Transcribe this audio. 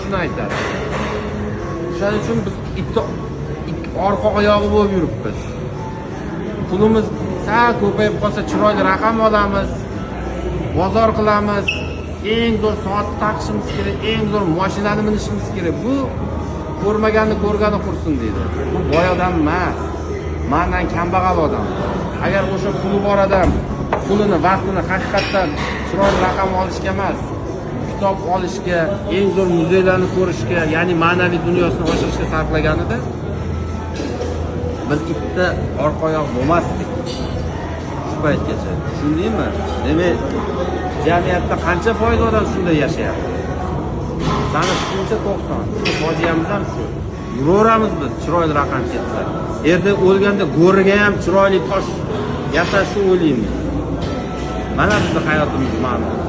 Shuni aytadi. O'shaning uchun biz ikki orqa oyog'i bo'lib yuribmiz. Pulimiz sal ko'payib qolsa, chiroyli raqam olamiz, bozor qilamiz, eng zo'r soatni taqishimiz kerak, eng zo'r mashinani minishimiz kerak. Bu ko'rmaganni ko'rgani qursin deydi. Bu boy odam emas, mandan kambag'al odam. Agar o'sha puli bor odam pulini, vaqtini haqiqatdan chiroyli raqam olishga emas, kitob olishga, eng zo'r muzeylarni ko'rishga, ya'ni ma'naviy dunyosini oshirishga sarflaganida, biz bitta orqa oyoq bo'lmasdik shu paytgacha. Tushundingmi? Demak, jamiyatda qancha foiz odam shunday yashayapti? Sani fikringcha 90. Bizni fojiamiz ham shu. Yuraveramiz biz chiroyli raqam ketsa. Erta o'lganda go'riga ham chiroyli tosh yasashni o'ylaymiz. Mana bizni hayotimiz ma'nosi.